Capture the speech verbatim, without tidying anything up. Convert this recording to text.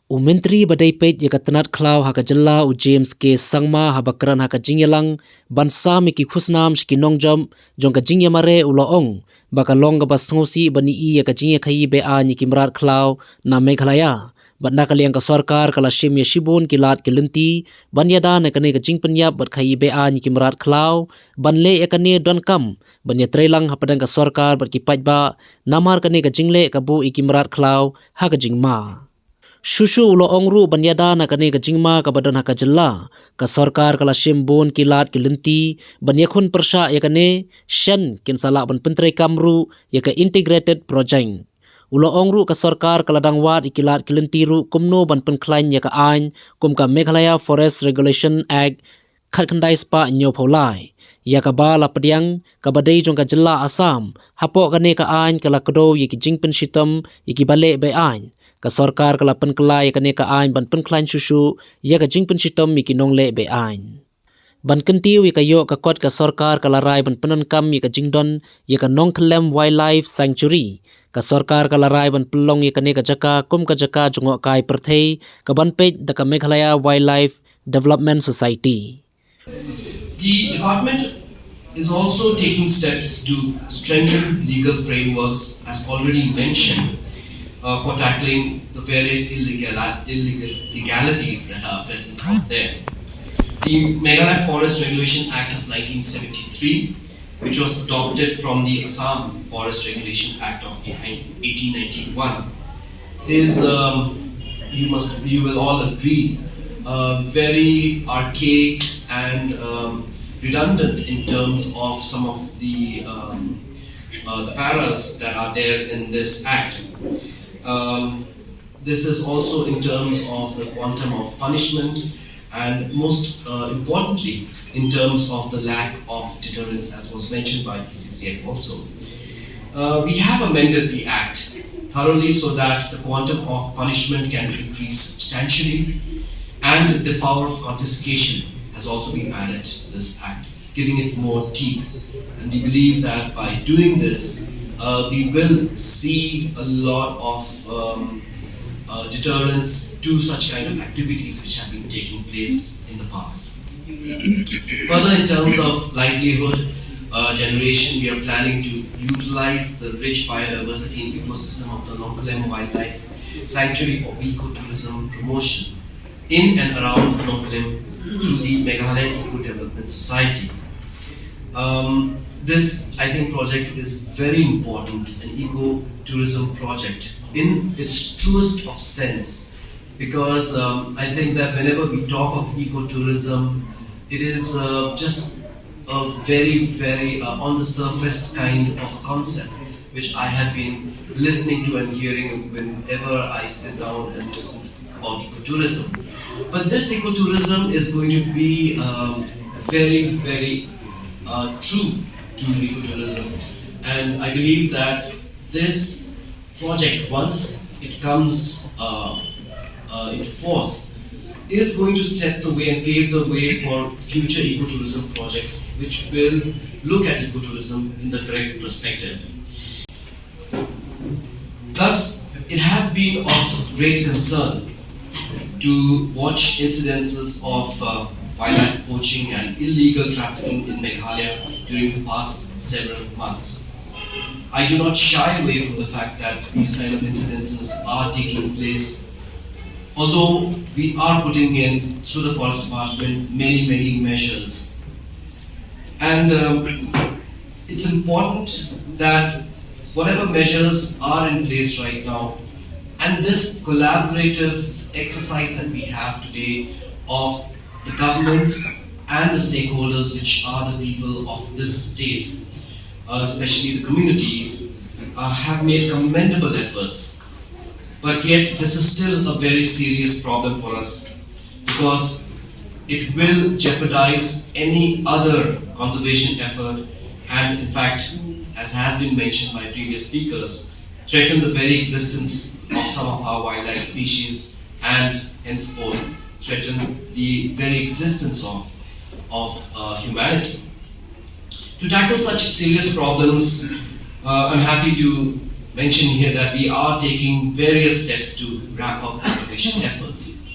U Myntri ba dei peit ïa ka tnat khlaw ha ka jylla u James K Sangma haba kren ha ka jingïalang ban sam ïa ki khusnam sha ki nongjop jong ka jingïamareh u la ong ba ka long kaba sngewsih ban ïohi ïa ka jingïakhaïi be-aiñ ïa ki mrad khlaw na Meghalaya. Bad na ka liang ka sorkar ka la shim ïa shibun ki lad ki lynti ban ïada na kane ka jingpynïap bad khaïi be-aiñ ïa ki mrad khlaw, ban leh ïa kane donkam ban ïatreilang hapdeng ka sorkar bad ki paidbah, namar kane ka jingleh ka buh ïa ki mrad khlaw ha ka jingma. Shuh shuh u la ong ruh ban ïada na kane ka jingma kaba don ha ka jylla, ka sorkar ka la shim bun ki lad ki lynti ban ïakhun pyrshah ïa kane, shen kin sa lah ban pyntreikam ruh ïa ka integrated project. U la ong ruh ka sorkar ka la dang wad ïa ki lad ki lynti ruh kumno ban pynkhlaiñ ïa ka aiñ kum ka Meghalaya Forest Regulation Act khatkhyndai spah hynñiewphew lai, ïa kaba la pdiang kaba dei jong ka jylla Assam. Hapoh kane ka aiñ ka la kdew ïa ki jingpynshitom ïa kiba leh be-aiñ. Ka sorkar ka la pynkylla ïa kane ka aiñ ban pynkhlaiñ shuh shuh ïa ka jingpynshitom ïa ki nongleh be-aiñ. Ban kyntiew ïa ka ïoh ka kot, ka sorkar ka la rai ban pyndonkam ïa ka jingdon ïa ka Nongkhyllem Wildlife Sanctuary. Ka sorkar ka la rai ban pynlong ïa kane ka jaka kum ka jaka jngohkai pyrthei kaban peit da ka Meghalaya Wildlife Development Society. The department is also taking steps to strengthen legal frameworks, as already mentioned, uh, for tackling the various illegal, illegal legalities that are present out there. The Meghalaya Forest Regulation Act of nineteen seventy-three, which was adopted from the Assam Forest Regulation Act of eighteen ninety-one, is, um, you must, you will all agree, uh, very archaic and, um, redundant in terms of some of the, um, uh, the paras that are there in this act. Um, this is also in terms of the quantum of punishment and, most, uh, importantly, in terms of the lack of deterrence, as was mentioned by P C C F also. Uh, we have amended the Act thoroughly so that the quantum of punishment can increase substantially, and the power of confiscation has also been added to this Act, giving it more teeth. And we believe that by doing this, uh, we will see a lot of, um, uh, deterrence to such kind of activities which have been taking place in the past. Further, in terms of livelihood, uh, generation, we are planning to utilize the rich biodiversity and ecosystem of the Nongkhyllem Wildlife Sanctuary for ecotourism promotion in and around Nongkhyllem through the Meghalaya Eco Development Society. Um, this, I think, project is very important, an ecotourism project in its truest of sense, because, um, I think that whenever we talk of ecotourism, it is, uh, just a very, very, uh, on the surface kind of a concept, which I have been listening to and hearing whenever I sit down and listen about ecotourism. But this ecotourism is going to be, um, very, very, uh, true to ecotourism. And I believe that this project, once it comes, uh, uh, into force, is going to set the way and pave the way for future ecotourism projects, which will look at ecotourism in the correct perspective. Thus, it has been of great concern to watch incidences of, uh, wildlife poaching and illegal trafficking in Meghalaya during the past several months. I do not shy away from the fact that these kind of incidences are taking place, although we are putting in, through the Forest Department, many, many measures. And, um, it's important that whatever measures are in place right now, and this collaborative exercise that we have today of the government and the stakeholders, which are the people of this state, uh, especially the communities, uh, have made commendable efforts. But yet, this is still a very serious problem for us, because it will jeopardize any other conservation effort, and in fact, as has been mentioned by previous speakers, threaten the very existence of some of our wildlife species, and henceforth threaten the very existence of, of, uh, humanity. To tackle such serious problems, uh, I'm happy to mention here that we are taking various steps to ramp up conservation. Short efforts.